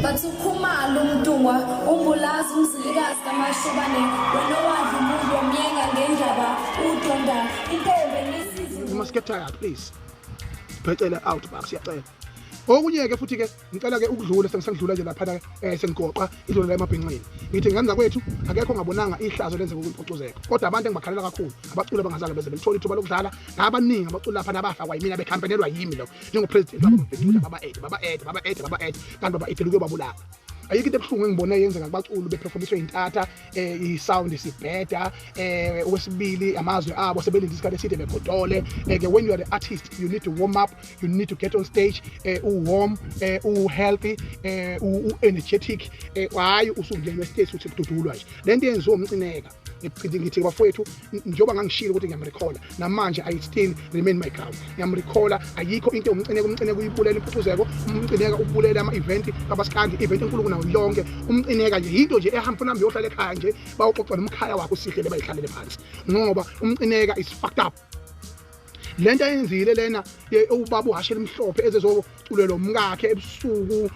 Bathi uKhumalo uMntungwa uMbulazi uMzilikazi kaMashobane wena owadla umuntu wamyenga ngendaba udonda intombi enesizi. You must get tired, please. Bhecele out baba, siyacela. Okunye-ke futhi-ke ngicela-ke ukudlula, sengisengidlula nje laphana, sengigoqa idlula la emabhinqini. Ngithi ngane zakwethu, akekho ongabonanga ihlazo lenzeka kwimpucuzeko, kodwa abantu engibakhalela kakhulu abaculi abangazange beze belithola ithuba lokudlala. Nabaningi abaculi lapha nabafakwa yimina, bekhampenelwa yimi lokho njengopresident wabo, baba-ede baba-ede baba-ede baba-ede, kanti baba-edela ukuyobabulala. Ayikho into ebuhlungu engibone yenzeka kubaculi beperformiswe intatha, i-sound isibheda. Okwesibili, amazwi abo sebelinde isikhathi eside begodole. Ke when you are the artist, you need to warm up, you need to get on stage u-warm, u-healthy, u-energetic. Hhayi usungenwe stage uthi kududulwa nje. Le nto yenziwa uMcineka, ngithi bafowethu, njengoba ngangishilo ukuthi ngiyamrecalla, namanje I still remain my ground, ngiyamrecalla. Ayikho into uMcineka. UMcineka uyibulela impucuzeko. UMcineka ubulela ama-event kabasikandi, event enkulu kunayo yonke. UMcineka nje yinto nje ehamba funa hambe yohlala ekhaya nje, bayoxoxa nomkhaya wakho usihlele, bayihlalele phansi, ngoba uMcineka is fucked up. Lento ayenzile lena, ubaba uhashe elimhlophe ezezoculelwa umkakhe ebusuku,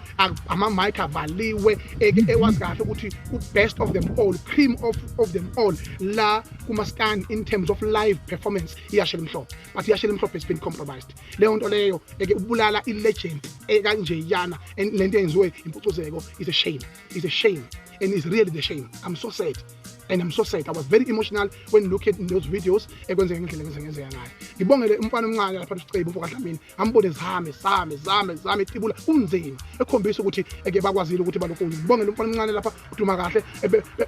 ama-mic avaliwe, ewazi kahle ukuthi u-best of them all, cream of them all la kuma-stand in terms of live performance, ihashe elimhlophe. But ihashe elimhlophe has been compromised. Leyo nto leyo eke ubulala i-legend ekanjeyana, and lento eyenziwe impucuzeko is a shame, is a shame and is really the shame. I'm so sad and I'm so sad. I was very emotional when look at those videos ekwenzeka ngendlela engenzeka ngayo. Ngibongele umfana omncane lapha, uSicebi umfo kaDlamini, ambone zame zame zame zame itibula kunzima, ekhombisa ukuthi eke bakwazile ukuthi balokunye. Ngibongele umfana omncane lapha uduma kahle,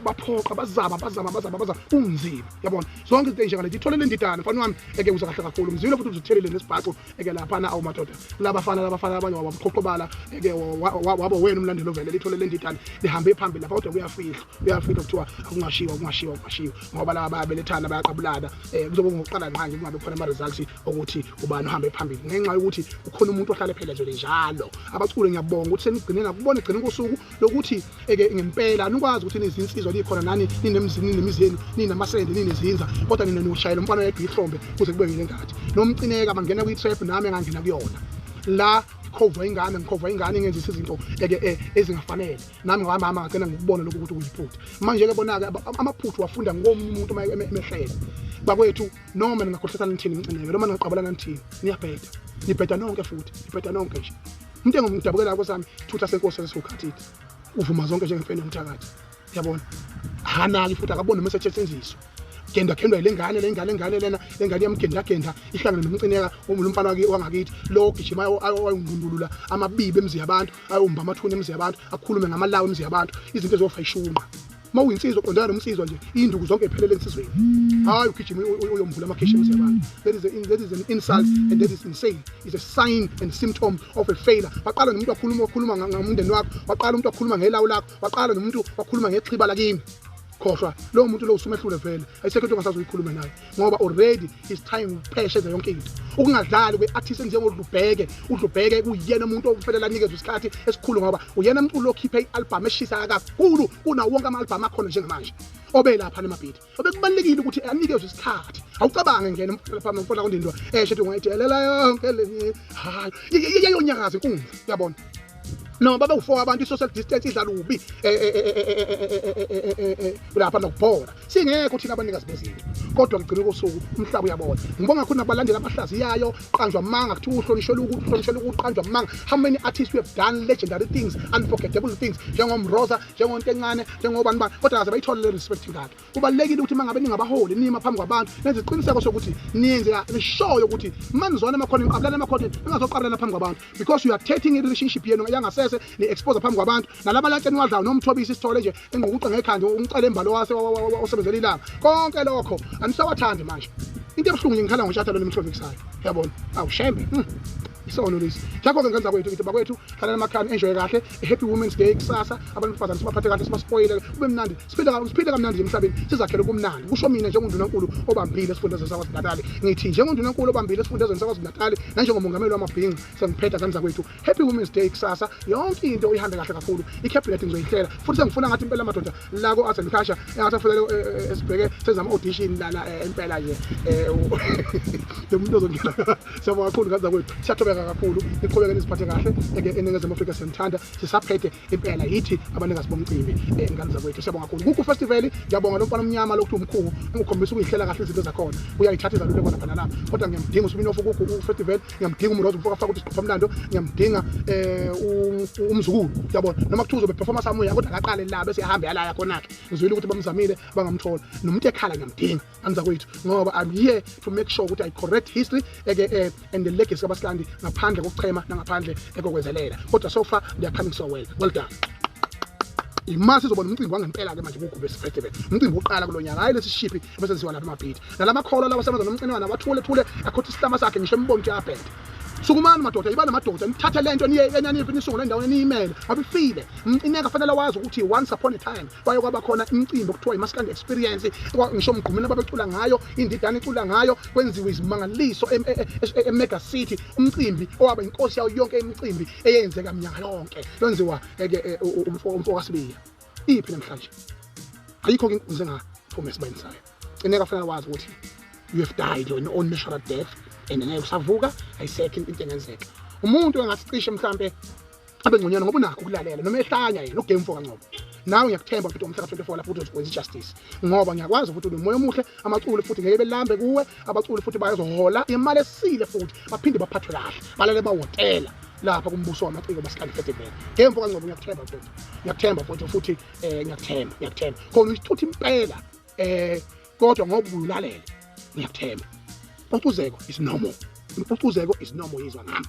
baphoqa, bazama bazama bazama bazama, kunzima, yabona zonke izinto enjengalezi. Itholele indidane mfana wami, eke uza kahle kakhulu mzwile futhi uzithelile nesibhaxu eke laphana. Awu madoda, labafana labafana abanye wabaqhoqhobala, eke wabo wena umlandeli ovele litholele indidane, lihambe phambili lapha, kodwa kuyafihlwa, kuyafihlwa, kuthiwa akungashiwo, akungashiwo, akungashiwo, ngoba laba bayabelethana, bayaqabulana. Kuzobe ngokuqala ngqa nje kungabe khona ama-results okuthi ubani uhambe phambili, ngenxa yokuthi kukhona umuntu ohlale ephelezele njalo. Abaculi, ngiyabonga ukuthi senigcine nakubona egcine kosuku lokuthi eke ngempela nikwazi ukuthi nizinsizwa, nikhona nani, ninemzini, ninemizi yenu, ninamasende, ninezinza, kodwa nina niyoshayela umfana oyedwa ihlombe kuze kube yile nkathi noMcineka bangena kwi-trap nami engangena kuyona la. Ngikhovwa ingane, ngikhovwa ingane ingenzisa izinto eke ezingafanele. Nami ngahamba ngagcina ngikubona lokhu ukuthi kuyiphutha. Manje-ke bona-ke amaphutha wafunda ngomunye umuntu uma emehlele. Bakwethu, noma ningakhohlisana nithini, Mcineke, noma ningaqabelana nithini, niyabheda, nibheda nonke futhi nibheda nonke nje. Umuntu engimdabukela kwesami thutha senkosi sesukhathile, uvuma zonke njengemfene yomthakathi, yabona, akanaki futhi akaboni noma esetshenziswa, genda gendwa yile ngane, le ngane, ngane lena, le ngane iyamgendagenda, ihlangene noMcineka umfana wangakithi lo ogijima ayongundulula amabibi emzi yabantu, ayomba amathuna emzi yabantu, akhulume ngamalawo emzi yabantu, izinto ezizofa ishunqa. Uma uyinsizwa, qondana nomnsizwa nje, iy'nduku zonke iphelele ensizweni, hhayi ugijima uyomvula amakhishi emzi yabantu. That is an insult and that is insane, is a sign and symptom of a failure. Waqala nomuntu wakhuluma, wakhuluma ngomndeni wakho, waqala umuntu wakhuluma ngelawu lakho, waqala nomuntu wakhuluma ngexhiba lakini. Khohlwa lowo muntu lo, usumehlule vele, ayisekho into ongasazi uyikhulume naye, ngoba already it's time uphesheze yonke into. Ukungadlali kwe-artist enjengoDlubheke, uDlubheke kuyena umuntu okufanele anikezwe isikhathi esikhulu, ngoba uyena mculo okhiphe i-album eshisa kakhulu kunawo wonke ama-album akhona njengamanje obelapha nemabhidi, obekubalulekile ukuthi anikezwe isikhathi. Awucabange ngena lapha mfana kondindwa esho ethi ungayidelela yonke le, hayi, iyonyakaza inkundla, uyabona, noma babe u-four abantu, i-social distance idla lubi lapha nokubhora, singekho thina abanikazi bezinto, kodwa kugcine kosuku umhlaba uyabona. Ngibonga kakhulu nabalandeli abahlaziyayo. Qanjwa amanga, kuthiwa uhlonishela ukuthi, uhlonishela ukuthi, qanjwa amanga. How many artists who have done legendary things, unforgettable things, njengoMroza, njengontencane, njengobani bani, kodwa kaze bayithole le respect ngakhe? Kubalulekile ukuthi uma ngabe ningabaholi nima phambi kwabantu, nenze isiqiniseko sokuthi niyenze nishoyo ukuthi manizwana emakhoneni, niqabulana emakhoneni, ningazoqabulana phambi kwabantu, because you are taking i-relationship yenu yangasese ni-expose phambi kwabantu. Nalaba latsheni wadlayo nomthobisi isithole nje engqukuqa ngekhanda, umcele embalo wase osebenzela ilanga, konke lokho anisawathandi manje. Into ebuhlungu nje, ngikhala ngotshatha lo nimhlovikisayo, yabona, awushembe. Isono lesi. Ngakho-ke ngenza kwethu, ngithi bakwethu, hlalani emakhaya, enjoy kahle. Happy Women's Day kusasa. Abantu besifazane sibaphathe kahle, sibaspoyile, kube mnandi, siphile kamnandi nje emhlabeni, sizakhele ubumnandi. Kusho mina njengondunankulu obambile esifundazweni saKwaZulu-Natali, ngithi njengondunankulu obambile esifundazweni saKwaZulu-Natali nanjengomongameli wamabhinca, sengiphetha ngane zakwethu, happy Women's Day kusasa. Yonke into ihambe kahle kakhulu. I-cabinet ngizoyihlela futhi, sengifuna ngathi impela madoda la ko-Arts and Culture engathi afanele sibheke senze ama-audition lana, impela nje lo muntu ozongena. Siyabonga kakhulu ngane zakwethu, siyathobeka kakhulu, niqhubeke niziphathe kahle eke. eNingizimu Afrika siyanithanda, sisaphethe impela yithi abanikazi bomcimbi ngane zakwethu. Siyabonga kakhulu Gugu Festival. Ngiyabonga lo mfana omnyama lokhu umkhulu engikhombisa ukuyihlela kahle izinto zakhona, uyayithatha izaluleko lapha nalapha, kodwa ngiyamdinga uSibinofu Gugu Festival, ngiyamdinga uMrozo umfoka faka ukuthi siqopha umlando, ngiyamdinga umzukulu, yabona, noma kuthiwa uzobe performance amuya kodwa akaqale la bese ehamba yalaya khona-ke. Ngizwile ukuthi bamzamile bangamthola, nomuntu ekhala ngiyamdinga anzakwethu, ngoba I'm here to make sure ukuthi I correct history eke and the legacy kaBaskandi ngaphandle kokuchema nangaphandle ekokwenzelela. Kodwa so far they are coming so well, well done. Imasi izobona umcimbi wangempela-ke manje kuGugu Festival, umcimbi wokuqala kulo nyaka, hhayi lesi shiphi ebesenziwa lapha emabhidi nalamakholwa lawa asebenza nomcinwana wathule thule akhotha isihlama sakhe ngisho embona ukuthi uyabheda. Sukumani madoda, yiba namadoda, nithathe lento niye enanive nisungule endaweni eniyimele ngoba ifile. Mcineka fanele wazi ukuthi once upon a time kwaye kwaba khona imicimbi okuthiwa iMaskandi Experience, ngisho Mgqumeni ababecula ngayo, Indidane icula ngayo, kwenziwe izimangaliso e-Mega City, umcimbi owaba inkosi yayo yonke imicimbi eyenzeka minyaka yonke, lwenziwa ke umfo kaSibiya. Iphi namhlanje? Ayikho ke inkunzi engaphuma esibayeni sayo. Mcineka fanele wazi ukuthi you have died your own natural death and ngeke usavuka, ayisekho into engenzeka. Umuntu engathi cishe mhlambe abe ngconywana ngoba unakho ukulalela noma ehlanya yena ugame mfo kaNgcobo. Nawe ngiyakuthemba futhi umhla ka-24 lapho uthi uzokwenza i-justice, ngoba ngiyakwazi futhi unomoya omuhle, amaculi futhi ngeke belambe kuwe, abaculi futhi bayozohola imali esile futhi baphinde baphathwe kahle, balale emahhotela lapha kumbuso wamaciko Maskandi Festival. Game mfo kaNgcobo, ngiyakuthemba futhi, ngiyakuthemba futhi futhi ngiyakuthemba, ngiyakuthemba khona uyisithutha impela, kodwa ngoba ubulalele ngiyakuthemba. Impucuzeko is normal, impucuzeko is normal, yizwa ngami.